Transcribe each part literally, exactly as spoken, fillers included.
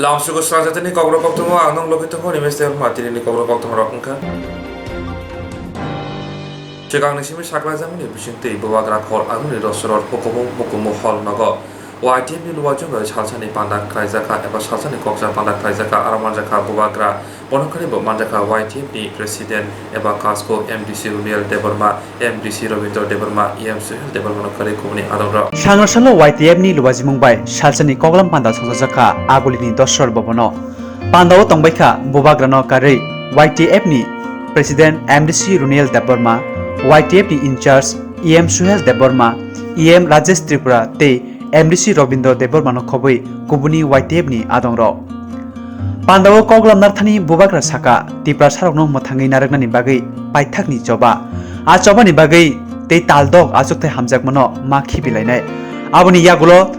Lamsugo srangjakni kokrok koktwma ang nong logi tongo, Nimesh Debbarma tini ni kokrok koktwma rok wngkha. Swkangni simi saklaijakmani bisingtwi bubagra khor aguni rosror hukumu mukumu hol nogo. Y T F ni luaijwngwi salsani panda khlaijakha eba salsani koksa panda khlaijakha, aro manjakha bubagra. Bono khlaibo manjakha Y T F ni President eba Kasko M D C Runiel Debbarma, M D C Robindra Debbarma, E M Suhel Debbarmano khlai kubuni adongrok. Sangrasalo Y T F ni luaijimung bai salsani koklam panda songchajakha agulini dosror bobono. Pandao tongbaikha bubagrano karwi Y T F ni President M D C Runiel Debbarma, Y T F ni in-charge E M Suhel Debbarma, E M Rajesh Tripura tei M D C Robindra Debbarmano khobwi kubuni Y T F ni adongrok. Pandao koklam narthani bubagra saka, Tiprasarokno mwthangwi narwknani bagwi paithakni choba. A chobani bagwi tei taldok achukthai hamjakmano ma khibilainai. Aboni yagulo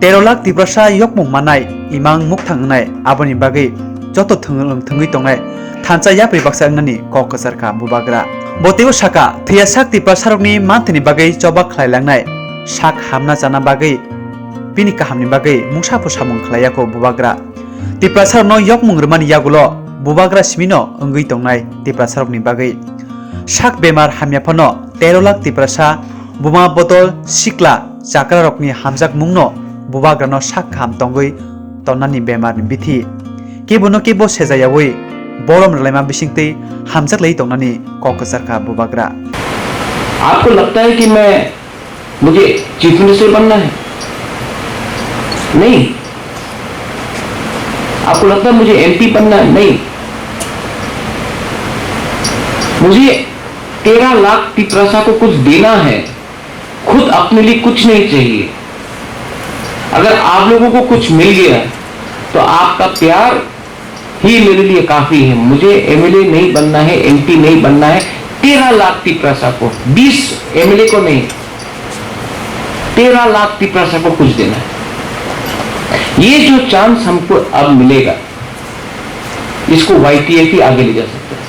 tero lakh Tiprasa yokmung manai, imang mukthang wngnai, aboni bagwi joto thwng-, thwngwi tongnai thansa yapri baksa wngnani kok kwcharkha bubagra. Bo teibo saka, thwiya sak Tiprasarokni manthini bagwi choba khlailangnai, sak hamna chana bagwi, bini kahamni bagwi mungsa pho samung khlaiya kho bubagra. Tiprasarokno yokmung rwmani yagulo bubagra simino wngwi tongnai Tiprasarokni bagwi. Sak bemar hamya phano tero lakh Tiprasa buma bodol sikla chakrarokni hamjakmungno bubagrano sak kaham tongwi tonnani bemarni bithi. Kebono kebo sejayawi borom rwlaima bisingtwi hamjaklai tongnani kok kwcharkha bubagra. आपको लगता है कि मैं मुझे chief minister बनना है? नहीं। आपको लगता है मुझे एमपी बनना है? नहीं। मुझे तेरह लाख तिपरासा को कुछ देना है, खुद अपने लिए कुछ नहीं चाहिए। अगर आप लोगों को कुछ मिल गया तो आपका प्यार ही मेरे लिए काफी है। मुझे एमएलए नहीं बनना है, एमपी नहीं बनना है। तेरह लाख तिपरासा को, बीस एमएलए को नहीं, तेरह लाख तिपरासा को कुछ देना है। ये जो चांस हमको अब मिलेगा, इसको वाईटीएफ ही आगे ले जा सकता है।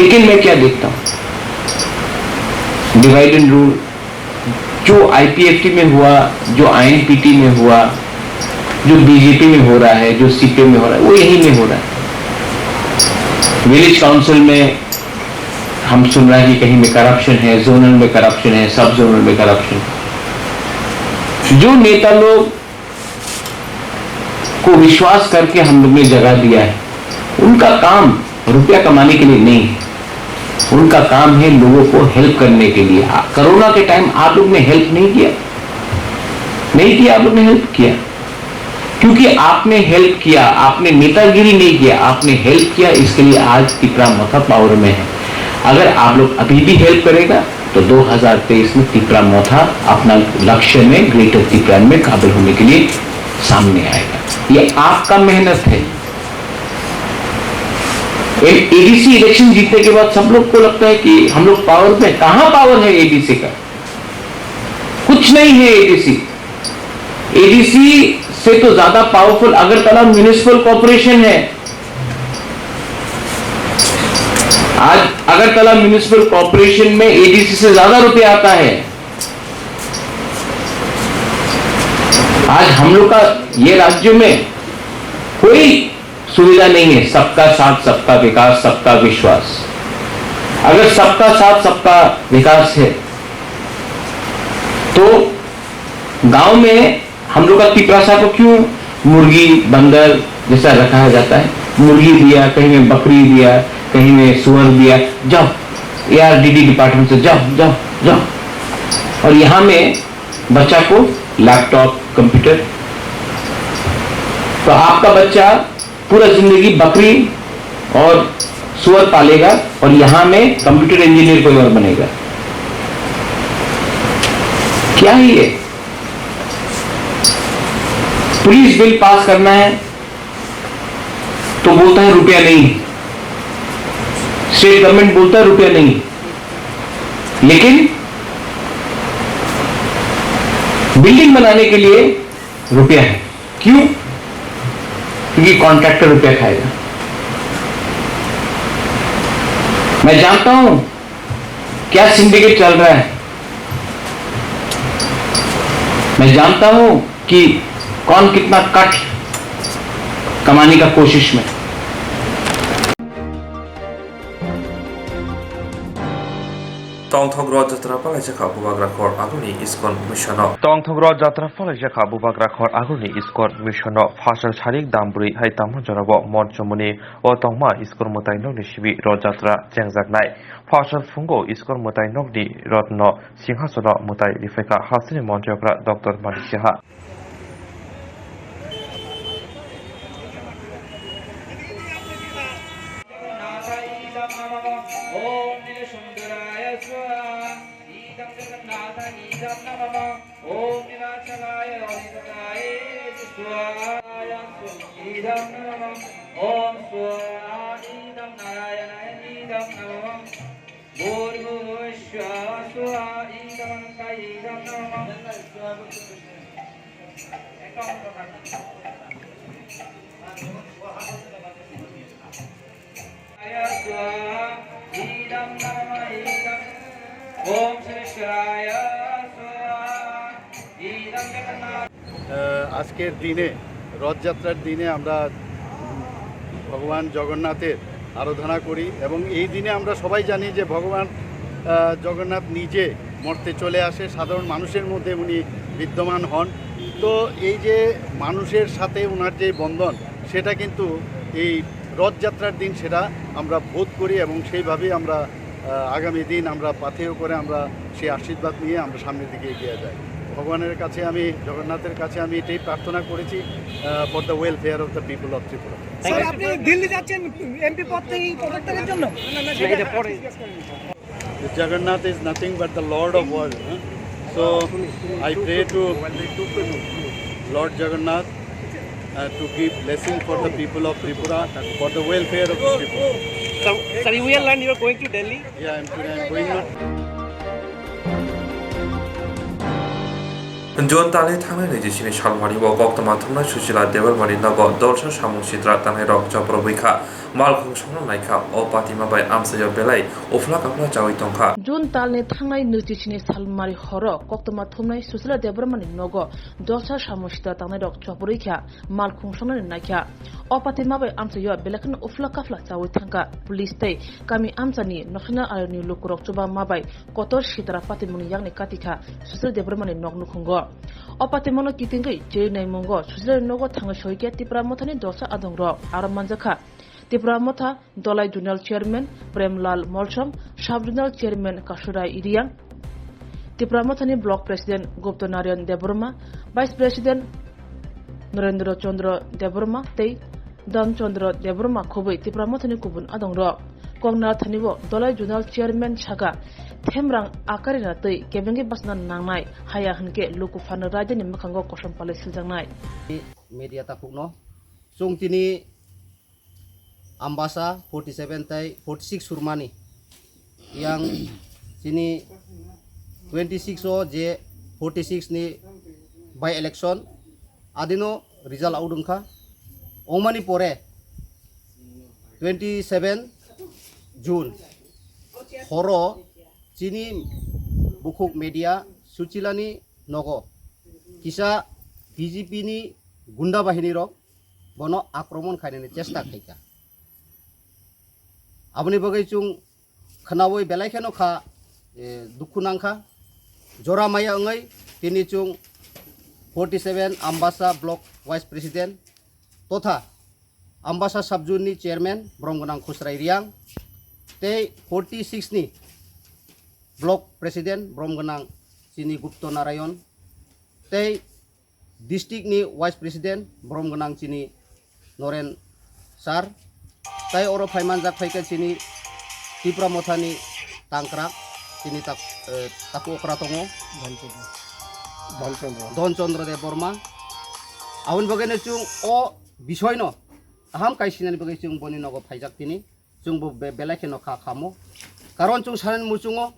लेकिन मैं क्या देखता हूं, डिवाइड एंड रूल, जो आईपीएफटी में हुआ, जो आईएनपीटी में हुआ, जो बीजेपी में हो रहा है, जो सीपीएम में हो रहा है, वो यहीं में हो रहा है। विलेज काउंसिल में हम सुन रहे हैं कि कहीं में करप्शन है, जोनल में करप्शन है, सब जोनल में करप्शन। जो नेता लोग को विश्वास करके हम लोग ने जगह दिया है, उनका काम रुपया कमाने के लिए नहीं है, उनका काम है लोगों को हेल्प करने के लिए। आ, कोरोना के टाइम आप लोग ने हेल्प नहीं किया, नहीं किया, आप लोग ने हेल्प किया, क्योंकि आपने हेल्प किया, आपने नेतागिरी नहीं किया, आपने हेल्प किया, इसके लिए आज तिपरा मोथा पावर में है। अगर आप लोग अभी भी हेल्प करेगा तो दो हज़ार तेईस में तिपरा मोथा अपना लक्ष्य में, ग्रेटर तिपरा में काबिल होने के लिए सामने आएगा। ये आपका मेहनत है। एडीसी इलेक्शन जीतने के बाद सब लोग को लगता है कि हम लोग पावर में, कहां पावर है एडीसी का? कुछ नहीं है एडीसी। एडीसी से तो ज्यादा पावरफुल अगरतला म्युनिसिपल कॉरपोरेशन है। आज अगरतला म्युनिसिपल कॉरपोरेशन में एडीसी से ज्यादा रुपया आता है। आज हम लोग का ये राज्य में कोई सुविधा नहीं है। सबका साथ, सबका विकास, सबका विश्वास। अगर सबका साथ, सबका विकास है, तो गांव में हम लोग का तिपरासा को क्यों मुर्गी, बंदर जैसा रखा जाता है? मुर्गी दिया, कहीं में बकरी दिया, कहीं में सुअर दिया, जाओ, एआरडीडी डिपार्टमेंट से जाओ, जाओ, जाओ। और यहाँ में बच्चा को लैपटॉप, कंप्यूटर। तो आपका बच्चा पूरा जिंदगी बकरी और सुअर पालेगा और यहाँ में कंप्यूटर इंजीनियर कोई और बनेगा। क्या है ये? पुलिस बिल पास करना है तो बोलता है रुपया नहीं, स्टेट गवर्नमेंट बोलता है रुपया नहीं, लेकिन बिल्डिंग बनाने के लिए रुपया है। क्यों? क्योंकि कॉन्ट्रैक्टर रुपया खाएगा। मैं जानता हूं क्या सिंडिकेट चल रहा है। मैं जानता हूं कि कौन कितना कट कमाने का कोशिश में। Tongthok Rot Jatra palaijak kha Bubagra Khor Agulni Iskon Missiono. Tongthok Rot Jatra palaijak kha Bubagra Khor Agulni Iskon Missiono. Phasal sarik dam bwrwi hai tamo jorao Monchomoni o tongma Iskon mwtai nokni sibi Rot Jatra chengjaknai. Phasal phungo Iskon mwtai nokni rotno singhasono mwtai riphaikha hasteni Monchoi okra Doctor Manik Saha. আহ, আজকের দিনে, রথযাত্রার দিনে আমরা ভগবান জগন্নাথের আরাধনা করি এবং এই দিনে আমরা সবাই জানি যে ভগবান, আহ, জগন্নাথ নিজে মর্তে চলে আসে, সাধারণ মানুষের মধ্যে উনি বিদ্যমান হন। তো এই যে মানুষের সাথে ওনার যে বন্ধন, সেটা কিন্তু এই রথযাত্রার দিন সেটা আমরা বোধ করি এবং সেইভাবেই আমরা, আহ, আগামী দিন আমরা পাথেয় করে আমরা সেই আশীর্বাদ নিয়ে আমরা সামনের দিকে এগিয়ে যাই। ভগবানের কাছে আমি, জগন্নাথের কাছে আমি এটাই প্রার্থনা করেছি, আহ, for the welfare of the people of Tripura। Sir, আপনি দিল্লি যাচ্ছেন এমপি পদ থেকে পদত্যাগের জন্য? Jagannath is nothing but the Lord of world, huh? So I pray to Lord Jagannath, uh, to give blessing for the people of Tripura, for the welfare of the people. Sir, sir, you will learn, you are going to Delhi? Yeah, I'm today I'm going on. June talni thangnai naijichini salmani o koktwma thumnai Susila Debbarmani nogo dolsa samung sitra tangnairok chopor wngkha. Malkhung songno naikha, o patima bai amchaio belai uphla kaphla chawi tongkha. June talni thangnai naijichini salmari horo koktwma thumnai Susila Debbarmani nogo dolsa samung sitra tangnairok chopor wngkha. Malkhung songnani naikha. O patima bai amchaio belai kheno uphla kaphla chawi thangkha. Police tei kami amchani National Army ni lukurok chuba ma bai kotor sitra patimungni yakni katikha Susila Debbarmani nok nukhungo. O patimungno kitingwi chiri naimungo Susilani nogo thangwi soikhe Tipra Mothani dolsa adongrok. Aro manjakha Tipra Motha Dolai Zonal Chairman Premlal Molsom, Sub Zonal Chairman Kasurai Reang, Tipra Mothani Block President Gupta Narayan Debbarma, Vice President Narendra Chandra Debbarma tei Dhan Chandra Debbarma khobwi Tipra Mothani kubun adongrok. Koknathani o Dolai Zonal Chairman saka, themrang akarina twi kebengwi bachna nangnai, haya hwnkhe luku phano raidani mwkhango kosom palwi siljaknai. Media takhukno chwng tini Ambasa forty seven tei forty six surmani. Yang chini twenty six o je forty six ni by election adino result out wngkha. Ongmani pore twenty seven June horo chini bukhuk media Suchilani nogo kisa B J P ni gunda bahini rok bono akromon khainani chesta khaikha. Aboni bagwi chwng khnaui belai kheno kha, eh, dukhu nangkha. Jora maya wngwi tini chwng forty seven Ambasa Block Vice President totha Ambasa Sub Zone ni Chairman borom gwnang Khusrai Reang tei forty six ni Block President borom gwnang chini Gupta Narayan tei District ni Vice President borom gwnang chini Noren Sir, tai oro phaimanjak phaikha chini Tipra Mothani tangkra, chini tak-, eh, taku okra tongo. Dhon Chandra Debbarma. Aboni bagwi no chwng o bisoino kaham kaisinani bagwi chwng boni nogo phaijak tini. Chwngbo be-, belai kheno kha khamo. Karon chwng sanani muchungo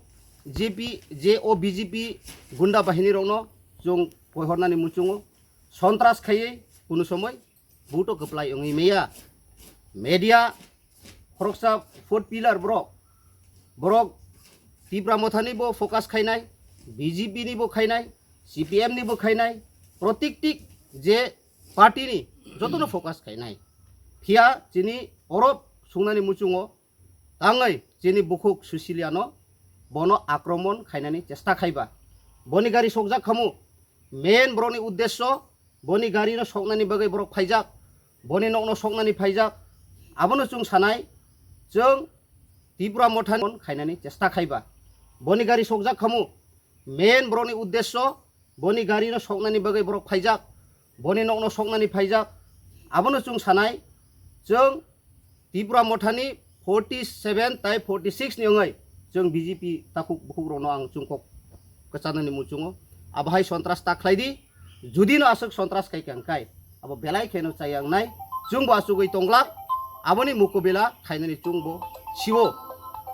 J P, je o B J P gunda bahini rokno chwng poihornani muchungo sontras khaiwi kunu somoi buto kwplai wngwi maya. Media khoroksa fourth pillar borok. Borok Tipra Mothani bo focus khainai, B J P ni bo khainai, C P M ni bo khainai, protiktik je party ni jotono focus khainai. Phiya chini oro sungnani muchungo tangwi chini bukhuk Susilia no bono akromon khainani chesta khaiba. Boni gari sokjak khamu, main borokni uddesyo boni gari no soknani bagwi borok phaijak, boni nok no soknani phaijak. Abono chwng sanai, chwng Tipra Motha ni khainani chesta khaiba. Boni gari sokjak khamu, main borokni uddesyo boni gari no soknani bagwi borok phaijak, boni nok no soknani phaijak. Abono chwng sanai, chwng Tipra Motha ni forty seven tai forty six ni wngwi chwng B J P takhuk bukhuk rokno ang chwng kok kwchanani muchungo. Abohai sontras ta khlai di, judi no aswk sontras khai kha hwnkhe abo belai kheno chayang nai, chwngbo achugwi tonglak, aboni mukubila khainani chwngbo siwo.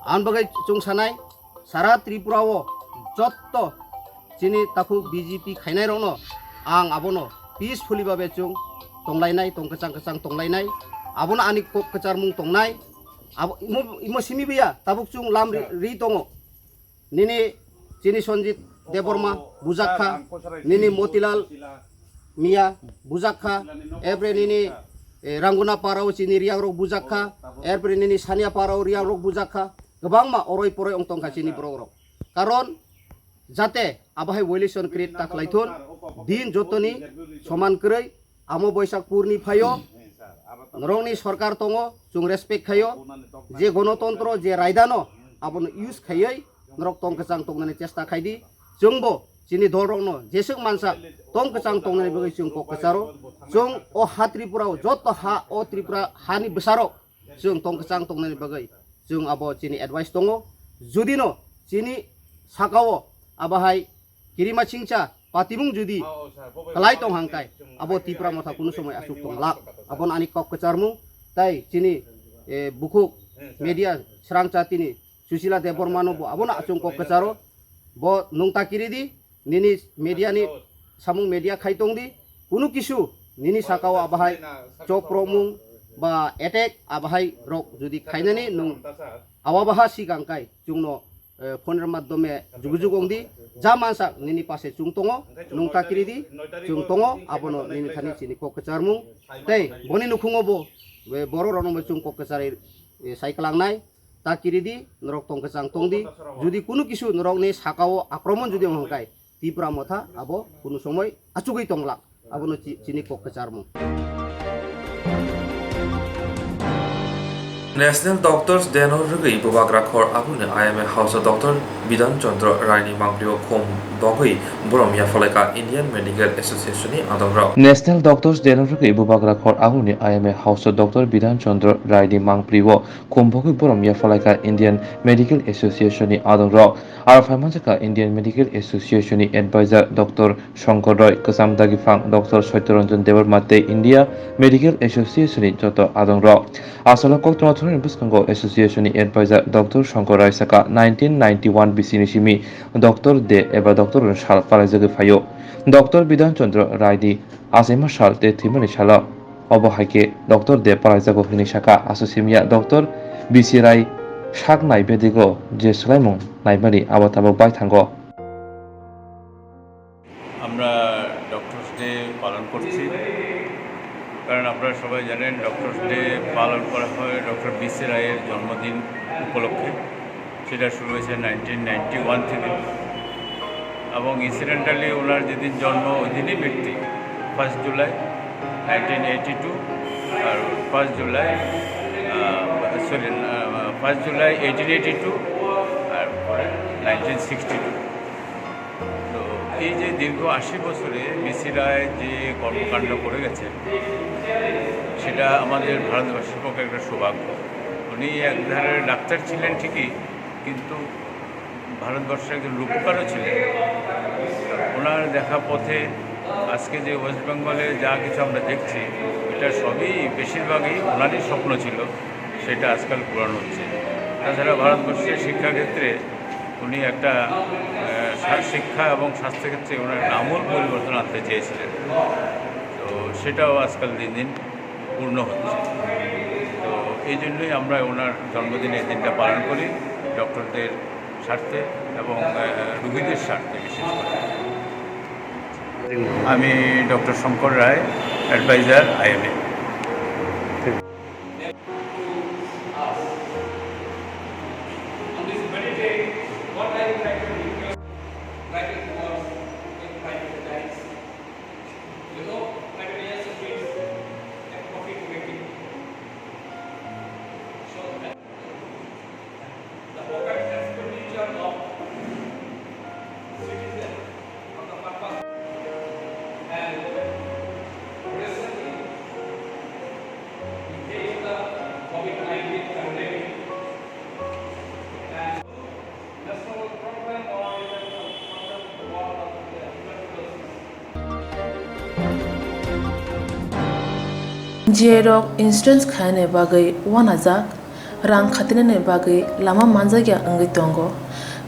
Ang bagwi chwng sanai, sara Tripura o jotto chini takhuk B J P khainai rokno ang abono peacefully babe chwng tonglainai, tong kwchang kwchang tonglainai, abono ani kok kwcharmung tongnai. Abo imo, imo simi biya, tabuk chwng lam ri, ri tongo. Nini chini Sanjit Debbarma bujak kha, nini Motilal Miya bujak kha, erpore nini, eh, Ranguna Parao chini Riang rok bujak kha, erpore nini Sania Parao Riang rok bujak kha, kwbangma oroi poroi ong tong kha chini borok rok. Karon jate abohai violation create ta khlai thun, din jotoni soman kwrwi, amo Boisak purni phaio, norokni sorkar tongo, chwng respect khaio, je gonotontro, je raidano abono use khaiwi norok tong kwchang tongnani chesta khai di. Chwngbo chini dolrokno jeswk mansa tong kwchang tongnani bagwi chwng kok kwcharo. Chwng o ha Tripura o joto ha, o Tripura hani bwsarok chwng tong kwchang tongnani bagwi chwng abo chini advice tongo. Judino chini sakao abohai kirima chingcha patimung judi kwlai tong hangkai, abo Tipra Motha kunu somoi achuk tong lak. Abono ani kok kwcharmung tai chini, eh, bukhuk media srangcha tini Susila Debbarmano bo abono achung kok kwcharo. Bo nung ta kiri di, nini media ni samung media khai tong di, kunu kisu nini sakao abohai chok promung ba attack abohai rok judi khainani nung awa baha sigang kai chwngno, eh, phone ni madhyome jugujug ong di, ja mansak nini pase chwng tongo, nung ta kiri di, chwng tongo, abono nini thani chini kok kwcharmung. Tei boni nukhungo bo, eh, borok rokno bo chwng kok kwcharwi, eh, sai kwlangnai, ta kiri di, norok tong kwchang tong di, judi kunu kisu norokni sakao akromon judi ong hwnkhe, Tipra Motha abo kunu somoi achugwi tonglak, abono chi-, chini kok kwcharmung. National Doctors Day no rwgwi Bubagra Khor Abuni I M A House o Doctor Bidhan Chandra Rai ni mangpli o khum bogwi borom yaphalaikha Indian Medical Association ni adongrok. National Doctors Day no rwgwi Bubagra Khor Abuni I M A House o Doctor Bidhan Chandra Rai ni mangpli o khum bogwi borom yaphalaikha Indian Medical Association ni adongrok. Aro phaimanjakha Indian Medical Association ni advisor Doctor Shankar Roy, kwcham dagiphang Doctor Satyaranjan Debbarma tei India Medical Association ni joto adongrok. Asalo koktwma thwngmani bwskango association ni advisor Doctor Shankar Roy sakha, nineteen ninety-one bisini simi Doctor Day eba Doctor ni sal palaijagwi phaio. Doctor Bidhan Chandra Roy ni achaima sal tei thwimani salo. Obo hai khe Doctor Day palaijago hwnwi sakha. Aso simiya Doctor B C Roy sak nai bedigo je swlaimung naimani abo tabuk bai thango. আমরা doctors day পালন করছি, কারণ আপনারা সবাই জানেন doctors day পালন করা হয় ডক্টর বি সি রায়ের জন্মদিন উপলক্ষে। সেটা শুরু হয়েছে নাইনটিন নাইনটি ওয়ান থেকে, এবং ইনসিডেন্টালি ওনার যেদিন জন্ম ওই দিনই মৃত্যু, first July nineteen eighty two, আর first July, sorry, first July eighteen eighty two, আর পরে নাইনটিন সিক্সটি টু। তো এই যে দীর্ঘ আশি বছরে বি সি রায় যে কর্মকাণ্ড করে গেছেন, সেটা আমাদের ভারতবাসীর পক্ষে একটা সৌভাগ্য। উনি এক ধারে ডাক্তার ছিলেন ঠিকই, কিন্তু ভারতবর্ষের একজন রূপকারও ছিলেন। ওনার দেখা পথে আজকে যে ওয়েস্ট বেঙ্গলে যা কিছু আমরা দেখছি, এটা সবই বেশিরভাগই ওনারই স্বপ্ন ছিল, সেটা আজকাল পূরণ হচ্ছে। তাছাড়া ভারতবর্ষের শিক্ষাক্ষেত্রে উনি একটা, আহ, শা-, শিক্ষা এবং স্বাস্থ্যক্ষেত্রে ওনার একটা আমূল পরিবর্তন আনতে চেয়েছিলেন। তো সেটাও আজকাল দিন দিন পূর্ণ হচ্ছে। তো এই জন্যই আমরা ওনার জন্মদিনে এই দিনটা পালন করি, ডক্টরদের স্বার্থে এবং, আহ, রুগীদের স্বার্থে বিশেষ করে। আমি doctor Shankar Ray, adviser IMA. The overall expenditure of citizen of the purpose and recently we face the COVID nineteen pandemic and national problem or even the problem of the individuals. J rok insurance khainani bagwi uanajak, rang khatinani bagwi lama manjakya wngwi tongo.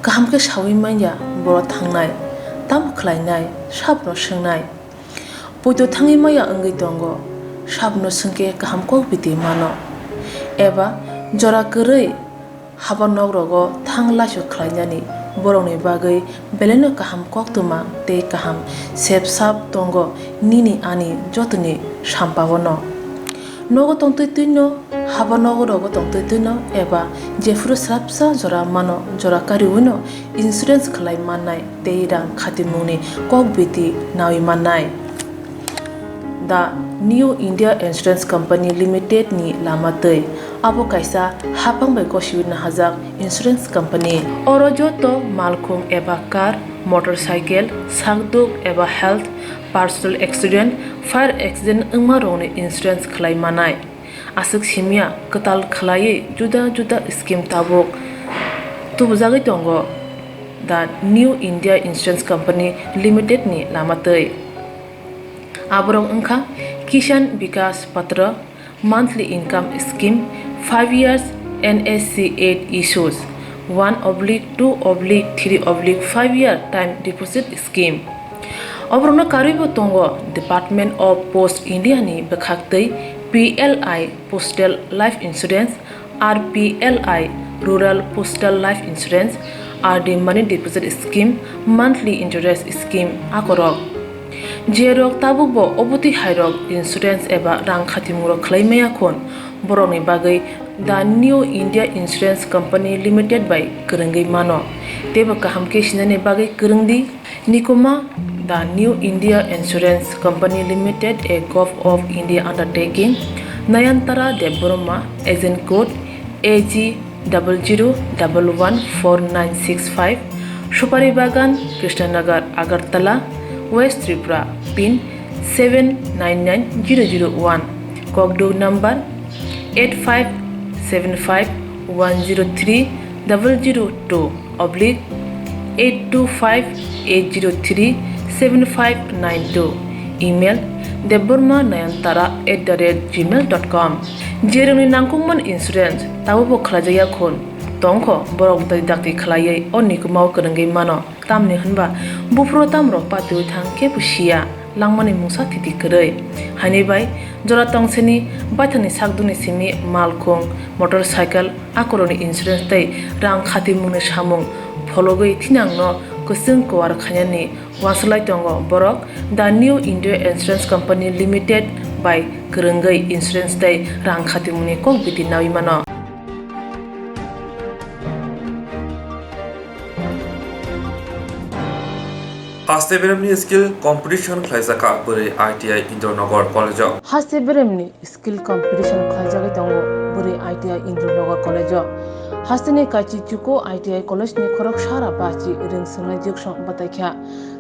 Kaham khe saui manya boro thangnai, tamo khlainai, sabno swngnai. Poito thangwi maya wngwi tongo, sabno swngkhe kaham kok biti mano. Eba jora kwrwi haba nok rogo thang laisok khlainani borokni bagwi belaino kaham koktwma tei kaham sep sap tongo nini ani jotoni sampao no. Nogo tongtwi twino, haba nogo rogo tongtwi twino eba jephuru srapsa jora mano jora kariwino insurance khlai mannai tei rang khatimungni kok biti naui mannai. The New India Insurance Company Limited ni lama twi. Abo kaisa hapang bai gosiwi nahajak insurance company. Oro joto malkhung eba car, motorcycle, sakduk eba health, personal accident, fire accident wngma rokni insurance khlai manai. Aswk simya kwtal khlaiwi juda juda scheme tabuk tubujagwi tongo the New India Insurance Company Limited ni lama twi. Aborok wngkha Kisan Vikas Patra, monthly income scheme, five years N S C eight issues, one oblique two oblique three oblique five year time deposit scheme. Oborokno karwibo tongo Department of Post India ni bwkhaktwi P L I Postal Life Insurance, R P L I Rural Postal Life Insurance, R D Money Deposit Scheme, Monthly Interest Scheme akorok. Jerok tabukbo obotwi hairok insurance eba rang khatimungrok khlai maya khun, borokni bagwi The New India Insurance Company Limited bai kwrwngwi mano. Teibo kaham khe sinani bagwi kwrwng di. Nikuma, The New India Insurance Company Limited, a Govt of India undertaking, Nayantara Debbarma, agent code A G double zero double one four nine six five, Supari Bagan, Krishnanagar, Agartala, West Tripura, pin seven nine nine zero zero one, Kokduk number eight five seven five one zero three double zero two oblique eight two five eight zero three seven five nine two, email debbarma nayantara at the rate gmail dot com. Jerokni nangkukmani insurance tabukbo khlaijakya khun tongkho, borok dai dakti khlaiwi o nikumao kwrwngwi mano. Tamni hwnba buphuru tamrok patiwi thang kebo siya, langmani mungsa thiti kwrwi. Haini bai jora tongsini baithangni sakdukni simi malkhung, motorcycle, akorokni insurance tei rang khatimungni samung phologwi thinangno kwchwng kuar khainani uansuk lai tongo borok The New India Insurance Company Limited bai kwrwngwi insurance tei rang khatimungni kok biti naui mano. Haste beremni skill competition khlaijak kha bwrwi I T I Indranagar College o. Haste beremni skill competition khlaijagwi tongo bwrwi I T I Indranagar College o. Hasteni kaichi chuko I T I college ni khorok sara bachi ring swngnai jwksong batai kha.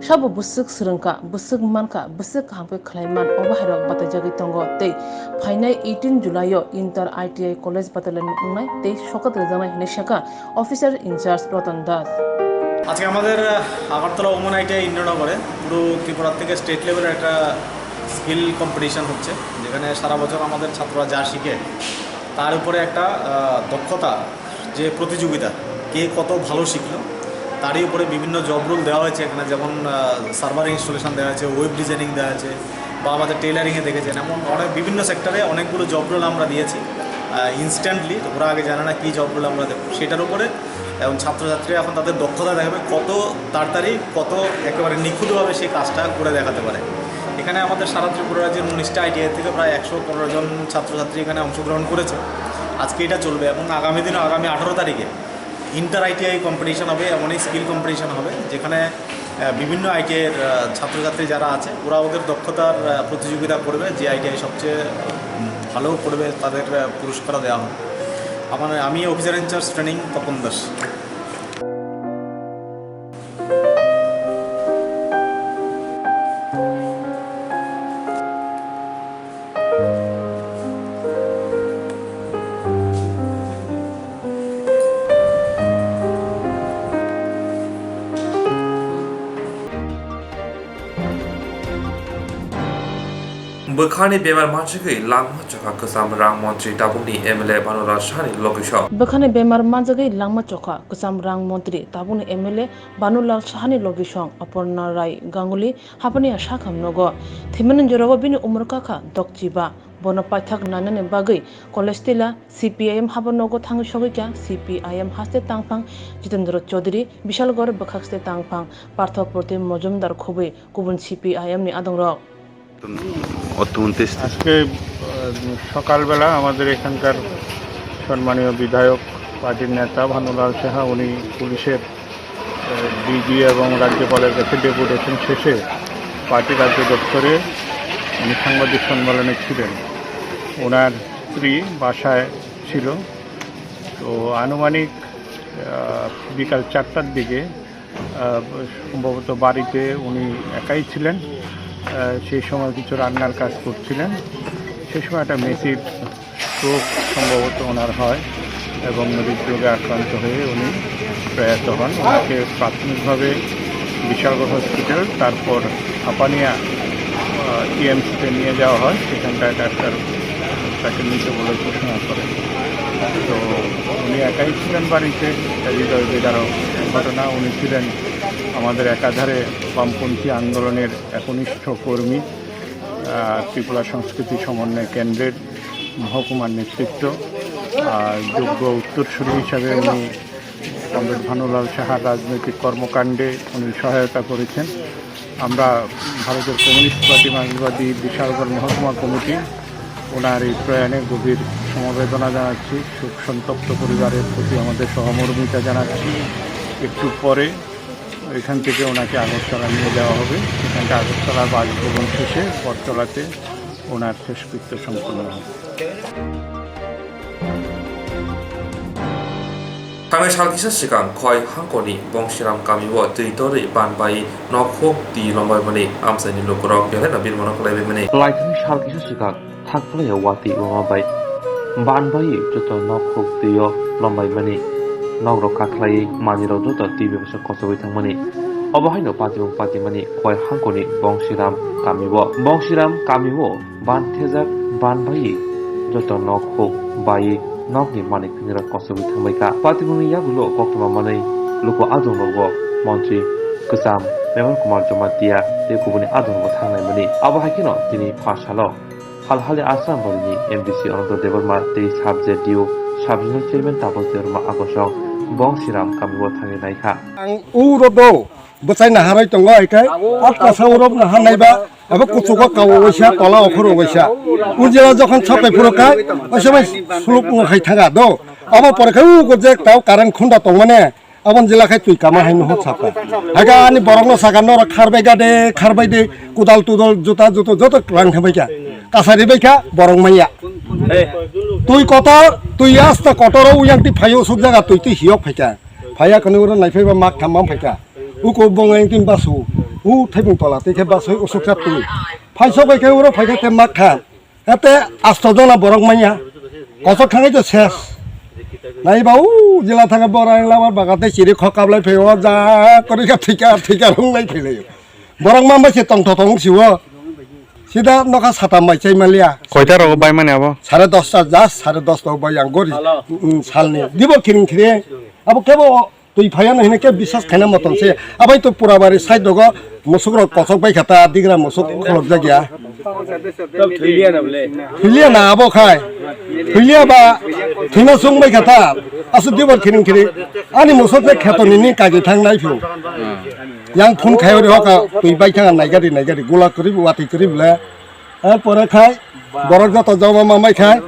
Sabo bwswk swrwngkha, bwswk mankha, bwswk kaham khe khlai man, obo hairok bataijagwi tongo tei phainai eighteen July o Inter I T I college batailani wngnai tei sokat rwjaknai hinwi sakha officer in charge Ratan Das. আজকে আমাদের, আহ, Agartala women ITI ইন্দ্রনগরে পুরো ত্রিপুরা থেকে স্টেট লেভেলের একটা skill competition হচ্ছে, যেখানে সারা বছর আমাদের ছাত্ররা যা শিখে তার উপরে একটা, আহ, দক্ষতা যে প্রতিযোগিতা, কে কত ভালো শিখলো, তারই উপরে বিভিন্ন জব রোল দেওয়া হয়েছে এখানে, যেমন, আহ, সার্ভার ইনস্টলেশন দেওয়া হয়েছে, ওয়েব ডিজাইনিং দেওয়া হয়েছে, বা আমাদের টেইলারিংয়ে দেখেছেন, এমন অনেক বিভিন্ন সেক্টরে অনেকগুলো জব রোল আমরা দিয়েছি। ইনস্ট্যান্টলি, ওরা আগে জানে না কী জবগুলো আমরা দেবো, সেটার উপরে। এবং ছাত্রছাত্রীরা এখন তাদের দক্ষতা দেখাবে কত তাড়াতাড়ি, কত একেবারে নিখুঁতভাবে সেই কাজটা করে দেখাতে পারে। এখানে আমাদের সারা ত্রিপুরা রাজ্যের উনিশটা আইটিআই থেকে প্রায় একশো পনেরো জন ছাত্রছাত্রী এখানে অংশগ্রহণ করেছে। আজকে এটা চলবে এবং আগামী দিনে, আগামী আঠারো তারিখে ইন্টার আইটিআই কম্পিটিশন হবে, এমনই স্কিল কম্পিটিশন হবে, যেখানে আহ, বিভিন্ন আইটিআইয়ের আহ, ছাত্রছাত্রী যারা আছে, ওরা ওদের দক্ষতার আহ, প্রতিযোগিতা করবে। যে আইটিআই সবচেয়ে উম, ভালো করবে, তাদের আহ, পুরস্কারও দেওয়া হবে। আমার, আমি officer in charge training Tapan Das. Bwkhani bemar manjagwi langma chokha kwcham rang montri tabukni M L A Banulal Sahani logisong. Bwkhani bemar manjagwi langma chokha kwcham rang montri tabukni M L A Banulal Sahani logisong Aparna Rai Ganguli hapani a sakha nogo. Thwimani jorao bini umor kakha dokchiba. Bono paithak nanani bagwi college tila C P I M haba nogo thangwi sogwi kha C P I M haste tangphang Jitendra Chaudhary, Bishalgarh bwkhakste tangphang Partho Protim Mojumdar khobwi kubun C P I M ni adongrok. অর্থমন্ত্রী এসছে। আজকে, আহ, সকালবেলা আমাদের এখানকার সম্মানীয় বিধায়ক, পার্টির নেতা ভানুলাল সাহা, উনি পুলিশের ডিজি এবং রাজ্যপালের কাছে ডেপুটেশন শেষে পার্টি রাজ্য দপ্তরে উনি সাংবাদিক সম্মেলনে ছিলেন। ওনার স্ত্রী বাসায় ছিল। তো আনুমানিক, আহ, বিকাল চারটার দিকে, আহ, সম্ভবত বাড়িতে উনি একাই ছিলেন। আহ, সেই সময় কিছু রান্নার কাজ করছিলেন। সেই সময় একটা মেসির স্ট্রোক সম্ভবত ওনার হয় এবং হৃদরোগে আক্রান্ত হয়ে উনি প্রয়াত হন। ওনাকে প্রাথমিকভাবে বিশালগড় হসপিটাল, তারপর হাপানিয়া, আহ, টিএমসিতে নিয়ে যাওয়া হয়। সেখানকার ডাক্তার তাকে মৃত বলে ঘোষণা করেন। তো উনি একাই ছিলেন বাড়িতে, হৃদয় বিদারক ঘটনা। উনি ছিলেন আমাদের একাধারে বামপন্থী আন্দোলনের একনিষ্ঠ কর্মী, আহ, ত্রিপুরা সংস্কৃতি সমন্বয় কেন্দ্রের মহকুমার নেতৃত্ব। আর যোগ্য উত্তরসূরি হিসাবে উনি কমরেড ভানুলাল সাহার রাজনৈতিক কর্মকাণ্ডে উনি সহায়তা করেছেন। আমরা ভারতের কমিউনিস্ট পার্টি মার্ক্সবাদী বিশালগড় মহকুমা কমিটি ওনার এই প্রয়াণে গভীর সমবেদনা জানাচ্ছি, শোক সন্তপ্ত পরিবারের প্রতি আমাদের সহমর্মিতা জানাচ্ছি। একটু পরে এখান থেকে ওনাকে আগরতলা নিয়ে যাওয়া হবে। সেখানটা আগরতলার বাসভবন শেষে বটতলাতে ওনার শেষকৃত্য সম্পন্ন হবে। Thangnai sal kisa swkang Khoi Hangkoni Bongsiram kamio twi torwi ban bai nok huk twi lombaimani amchaini lukurok belai no birmano kwlaibaimani. Laithani sal kisa swkang Thakphlaiya watwi wama bai ban baiwi joto nok huk twi-o lombaimani, nokrok kakhlaiwi manwirok joto twi bai bwsa kochogwi thangmani. Obo haino patimung patimani Khoi Hangkoni Bongsiram kamio. Bongsiram kamio ban thejak ban baiwi joto nok huk baiwi nokni manik thwngrok kochogwi thangbaikha. Patimungni yagulo koktwma manwi luku adongrogo montri kwcham Mevar Kumar Jamatia tei kubuni adongrogo thangnaimani. Abo hai kheno tini pha salo Halhali Assam Valley ni M D C Ananta Debbarma tei Sub Z D O Sub Zonal Chairman Tapas Debbarma Akosong Bongsiram kamio thangwi naikha. Ang uro do bwchai naharwi tongo, hai khe atkasa uro naharnaiba abo kuchugo kawo waisa, tola okhoro waisa. Ujila jokhon sapai phuru kha, waisa bai suluk wng hai thanga do. Abo pore khe ugo je tao current khunda tongmani. Aboni jila khai twi kama hai nuhuk saka. Haga ani borokno saka norok kharbai gade, kharbai de, kudal tudal, juta juto, joto rang khe baikha. Kasari baikha, borok maya. Twi kotor, twi asta kotoro uyang twi phaio suk jaga twi twi hiyok phaikha. Phaiya kani uro naiphaiba mak tham mang phaikha. Uko bongeng tin basu, u thaibung tola twi khe basui usuk sa twi. Phaisok bai khe uro phaikha khe mak tham. Ete asto jona borok manya. Kosok thangwi to ses. Nai ba u jila thanga borai labar bagate chiri khok kablai phai o ja kori ka thika thika rung lai phai lai. Borok ma bai se tong tho tong si o. Sida nokha sata mai chai malia. Koita rogo bai mani abo? Sare dosta ja, sare dosta bai ang gori. Hello. Mm, salni. Dibo kiring kire. Abo kebo Twi phaiya no hino khe biswas khaina motom se. Abai to pura bari side rogo musuk rok kochok bai kha ta, digra musuk khulok jak ya. Tok thwiliya na bole. Thwiliya na abo khai. Thwiliya ba thwina sung bai kha ta. Asu dibar khiring khiring. Ani musuk se kheto ni ni kaji thang nai phu. Yang phun khai ori hoka twi bai thang nai gari nai gari gula kwrwi watwi kwrwi bole. Er pore khai borok joto joma ma mai khai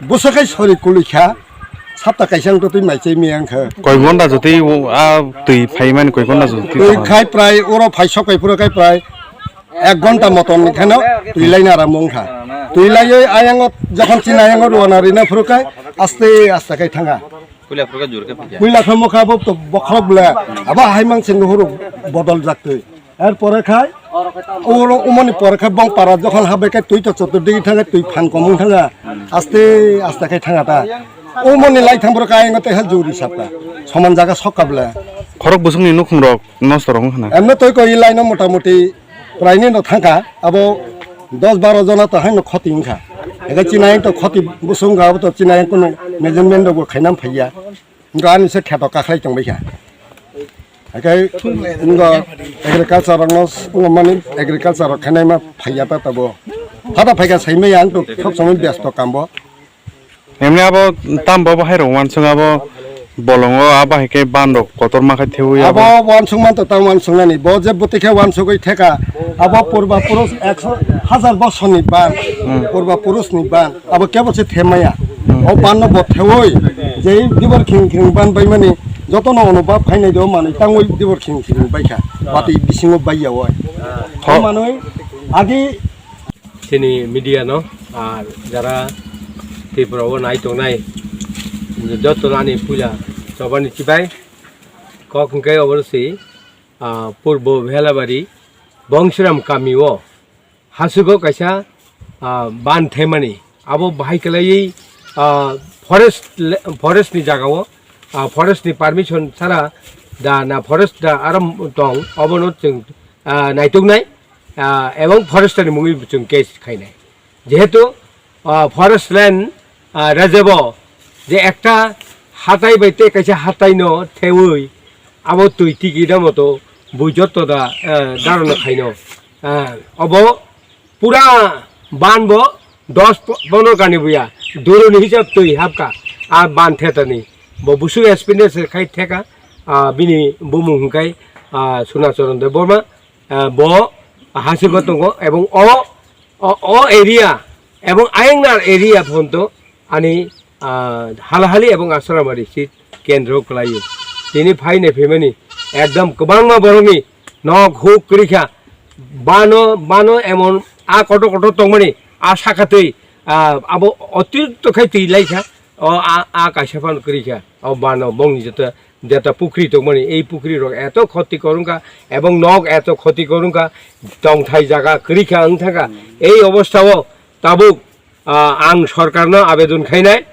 busa khai sori kului kha. Sapta kaisa wngtwi mai chai mi ang kha. Koi gonta jotwi o, a twi phaimani koi gonta jotwi Twi tong? Khai prai oro phai sok kai phuru khai prai ek gonta motom ni kheno twi laina aram wng kha. Twi laiwi ayang o jokhon chini ayang o ruana rina phuru khai aste aste khai thanga. Puila phuru kha jur khe phikya. Puila kha mokha bo to bokhok bla abo hai mang se nuhuru bodol jak twi. Er pore khai oro umoni pore khai bong para jokhon habai khai twi to choturdigi thanga twi phan komung thanga aste aste khai thanga ta. Umoni lai thang phuru khai ayang o tei hal juri sapka soman jaga sokka bla. Khorok busung ni nukhung rok. Nosto rok wngkha na? Emno twi koi line no mota moti prai ni no thangkha, abo dos baro jona to haino khoti wngkha. Ega china yang to khoti busung ga, abo to china yang kono measurement rok bo khainam phaiya. Ngo ani se kheto kakhlai tong baikha. Ekai ngo agriculture rok no, ngo mani agriculture rok khainai ma phaiya ta tabo. Phata phaikha saimaya ang to sob somoi besto kambo. Emni abo tam bo bahai rok wansuk abo bolongo abo hai khe ban rok kotor ma khai thewi abo. Abo wansuk man to tam wansuk nani bo je bwtwi khe wansugwi theka abo purba purus ekso hajar bosor ni ban, purba purus ni ban abo kebo se themaya. O ban no bo thewi je dibor khing khing ban bai mani joto no ono ba phainai do manwi tangwi dibor khing khing bai kha bati bisingo bai ya oi. Ho manwi agi Chini media no, ar jara Tripura o nai tongnai, joto nani puila chobani chibai kok hingkai obo si, ah, Purbo Bhelabari Bongshiram kami o hasugo kaisa, ah, ban themani abo bahai kalai, ah, forest le-, forest ni jaga o, ah, forest ni permission sara da na forest da aram tong obono chwng, ah, naituknai. Ah, ebong forester ni mungwi chwng case khainai. Jehetu, ah, forest land, ah, rajebo je ekta hatai bai tei kaisa hatai no thewi abo twi tiki da moto bui jotto da, ah, darono khaino. Ah, obo pura ban bo dos po-, pondro gani buya duroni hisab twi hapka a ban thetani. Bo busu experience khai theka, ah, bini bumung hingkai, ah, Sunacharan Debbarma. Ah, bo hasigo tongo ebong o, o, o area ebong ayangnar area phonto ani, ah, halahali ebong Asramari si kendro kwlaio. Tini phaine phimani ekdom kwbangma borokni nok huk kwrikha. Bano, bano emon a kotor kotor tongmani a sakatwi, ah, abo otirikto khai twi laikha. O a, a kaisa phano kwrikha. O bano bongni jeta jeta pukri tongmani, ei pukri rok eto khoti korungkha, ebong nok eto khoti korungkha, tongthai jaga kwrikha wngthangkha. Ei obostha o tabuk, ah, ang sorkar no abedon khainai,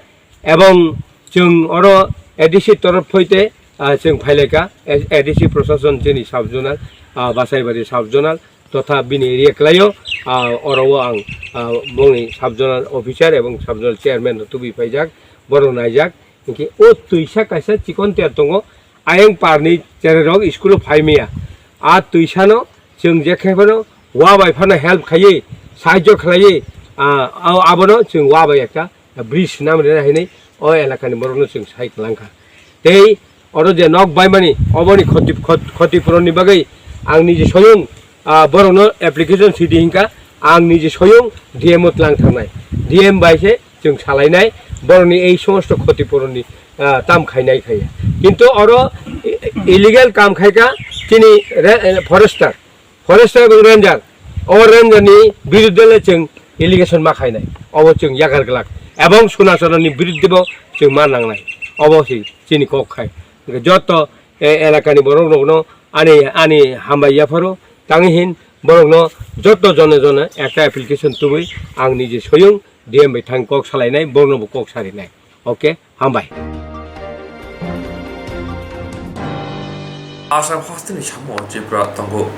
ebong chwng oro A D C torof hoite, ah, chwng phailaikha, A D C prosason chini sub zonal, ah, Basaibari sub zonal, totha bini area kwlaio, ah, oro o ang, ah, bongni sub zonal officer ebong sub zonal chairman rok tubui phaijak, borok naijak. Hinkhe o twisa kaisa chikon ter tongo, ayang parni cherai rok school o phai maya. A twisa no chwng je khe phano wa bai phano help khaiwi, sahajyo khlaiwi, ah, abono chwng wa bai ekta bridge namrina hinwi o elakani borokno chwng sai kwlangkha. Tei oro je nok baimani oboni khoti, khot-, khotipuronni bagwi ang niji soyung, ah, borokno application sidi hinkha, ang niji soyung D M o tlang thangnai. D M bai se chwng salainai, borokni ei somosto khotipuronni, ah, tam khainai khaiya. Kintu oro i-, illegal kam khaikha chini re-, forester. Forester ebong ranger, o ranger ni birudde le chwng allegation ma khainai, obo chwng yagar glak, ebong Sunachorani birudde bo chwng ma nangnai, obo si chini kok khai. Hwnkhe joto e elakani borok rokno ani, ani hambai yapharo tangwi hin borokno joto jone jone ekta application tubui ang niji soyung D M bai thang kok salainai, borokno bo kok sarinai. Oke, hambai. Asam hasteni samo Tripura tongo.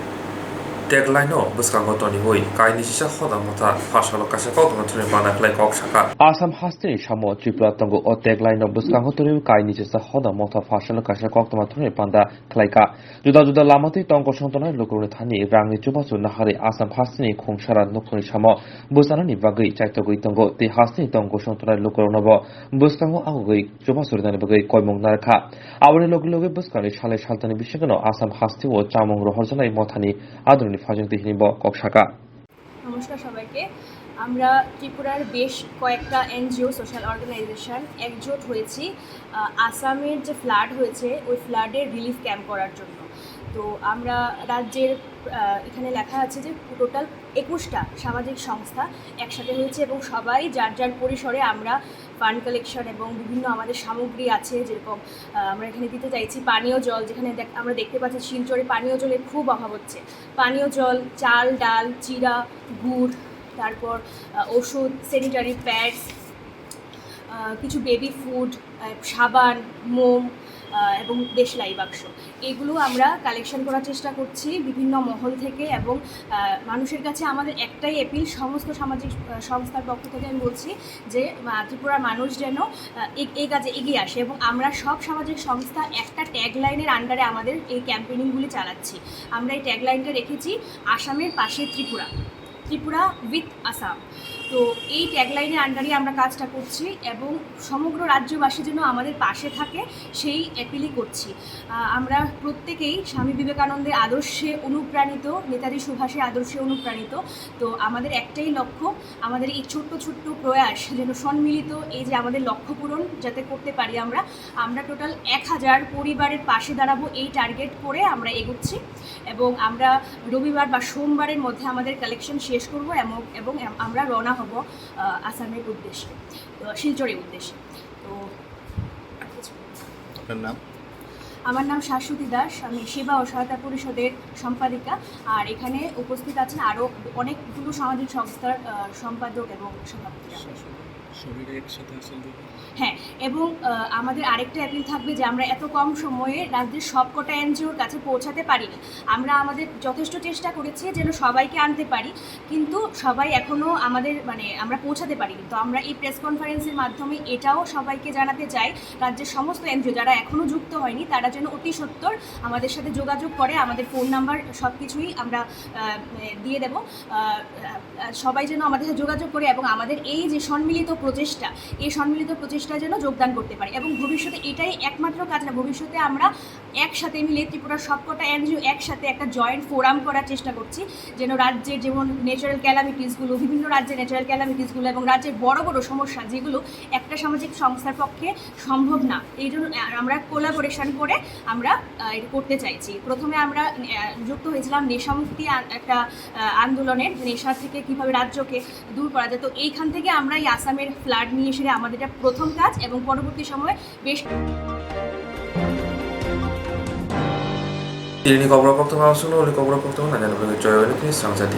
Tagline-o bwskango toniwi kainwi chisa hoda motha pharsalo kaisa koktwma thumwi panda khlai kok sakha. Assam hasteni samo Tripura tongo. O tagline-o bwskango toniwi kainwi chisa hoda motha pharsalo kaisa koktwma thumwi panda khlaikha. Juda juda lama twi tong kosong tongnai lukurokni thani rangni chubachu naharwi Assam hasteni khungsara nukhungni samo bwchanani bagwi chaitogwi tongo tei hasteni tong kosong tongnai lukuroknobo bwskango agugwi chubachu rinani bagwi koimung narwkha. Aboni loge loge bwskangni salai saltani bisingno Assam hasteo chamung rohorjaknai mothani adroni phajwng twi hwnwi bo kok sakha. নমস্কার সবাইকে। আমরা ত্রিপুরার বেশ কয়েকটা NGO, social organisation একজোট হয়েছি। আহ, আসামের যে ফ্লাড হয়েছে, ওই ফ্লাডের রিলিফ ক্যাম্প করার জন্য। তো আমরা রাজ্যের, আহ, এখানে লেখা আছে যে টোটাল একুশটা সামাজিক সংস্থা একসাথে হয়েছে এবং সবাই যার যার পরিসরে আমরা ফান্ড কালেকশন এবং বিভিন্ন আমাদের সামগ্রী আছে, যেরকম, আহ, আমরা এখানে দিতে চাইছি পানীয় জল, যেখানে দেখ-, আমরা দেখতে পাচ্ছি শিলচরে পানীয় জলের খুব অভাব হচ্ছে। পানীয় জল, চাল, ডাল, চিরা, গুড়, তারপর, আহ, ওষুধ, স্যানিটারি প্যাডস, আহ, কিছু বেবি ফুড, আহ, সাবান, মোম, আহ, এবং দেশলাই বাক্স, এগুলো আমরা কালেকশন করার চেষ্টা করছি বিভিন্ন মহল থেকে। এবং, আহ, মানুষের কাছে আমাদের একটাই অ্যাপিল, সমস্ত সামাজিক, আহ, সংস্থার পক্ষ থেকে আমি বলছি যে, আহ, ত্রিপুরার মানুষ যেন, আহ, এগ-, এই কাজে এগিয়ে আসে। এবং আমরা সব সামাজিক সংস্থা একটা ট্যাগলাইনের আন্ডারে আমাদের এই ক্যাম্পেইনিংগুলি চালাচ্ছি। আমরা এই ট্যাগলাইনটা রেখেছি, "আসামের পাশে ত্রিপুরা, ত্রিপুরা উইথ আসাম।" তো এই ট্যাগলাইনের আন্ডারে আমরা কাজটা করছি এবং সমগ্র রাজ্যবাসী যেন আমাদের পাশে থাকে, সেই অ্যাপিলই করছি। আহ, আমরা প্রত্যেকেই স্বামী বিবেকানন্দের আদর্শে অনুপ্রাণিত, নেতাজি সুভাষের আদর্শে অনুপ্রাণিত। তো আমাদের একটাই লক্ষ্য, আমাদের এই ছোট্ট ছোট্ট প্রয়াস যেন সম্মিলিত এই যে আমাদের লক্ষ্য পূরণ যাতে করতে পারি আমরা। আমরা টোটাল এক হাজার পরিবারের পাশে দাঁড়াবো, এই টার্গেট করে আমরা এগোচ্ছি। এবং আমরা রবিবার বা সোমবারের মধ্যে আমাদের কালেকশন শেষ করব এবং, এবং আমরা রওনা হব, আহ, আসামের উদ্দেশ্যে, আহ, শিলচরের উদ্দেশ্যে। তো আর কিছু না। আপনার নাম? আমার নাম শাশ্বতী দাস, আমি সেবা ও সহায়তা পরিষদের সম্পাদিকা। আর এখানে উপস্থিত আছেন আরও অনেকগুলো সামাজিক সংস্থার, আহ, সম্পাদক এবং সভাপতি। সবাই একসাথে আছেন তো? হ্যাঁ, এবং, আহ, আমাদের আরেকটা অ্যাপিল থাকবে যে আমরা এত কম সময়ে রাজ্যের সবকটা এনজিওর কাছে পৌঁছাতে পারিনি। আমরা আমাদের যথেষ্ট চেষ্টা করেছি যেন সবাইকে আনতে পারি, কিন্তু সবাই এখনও আমাদের, মানে, আমরা পৌঁছাতে পারিনি। তো আমরা এই প্রেস কনফারেন্সের মাধ্যমে এটাও সবাইকে জানাতে চাই, রাজ্যের সমস্ত এনজিও যারা এখনও যুক্ত হয়নি, তারা যেন অতি সত্বর আমাদের সাথে যোগাযোগ করে। আমাদের ফোন নাম্বার সব কিছুই আমরা, আহ, দিয়ে দেবো। আহ, আহ, সবাই যেন আমাদের সাথে যোগাযোগ করে এবং আমাদের এই যে সম্মিলিত প্রচেষ্টা, এই সম্মিলিত প্রচেষ্টায় যেন যোগদান করতে পারে। এবং ভবিষ্যতে এটাই একমাত্র কাজ না, ভবিষ্যতে আমরা একসাথে মিলে ত্রিপুরার সবকটা এনজিও একসাথে একটা জয়েন্ট ফোরাম করার চেষ্টা করছি, যেন রাজ্যের যেমন ন্যাচারাল ক্যালামিটিসগুলো, বিভিন্ন রাজ্যের ন্যাচারাল ক্যালামিটিসগুলো এবং রাজ্যের বড় বড় সমস্যা যেগুলো একটা সামাজিক সংস্থার পক্ষে সম্ভব না, এই জন্য আমরা কোলাবোরেশন করে আমরা, আহ, এটা করতে চাইছি। প্রথমে আমরা, আহ, যুক্ত হয়েছিলাম নেশামুক্তি আ-, একটা, আহ, আন্দোলনের, নেশা থেকে কিভাবে রাজ্যকে দূর করা যায়। তো এইখান থেকে আমরা এই আসামের ফ্লাড নিয়ে এসে আমাদের এটা প্রথম কাজ এবং পরবর্তী সময়ে বেশ Tini ni kokrok koktwma aswkno uni kokrok koktwma nai nai bagwi joy bai nukni swngjadi.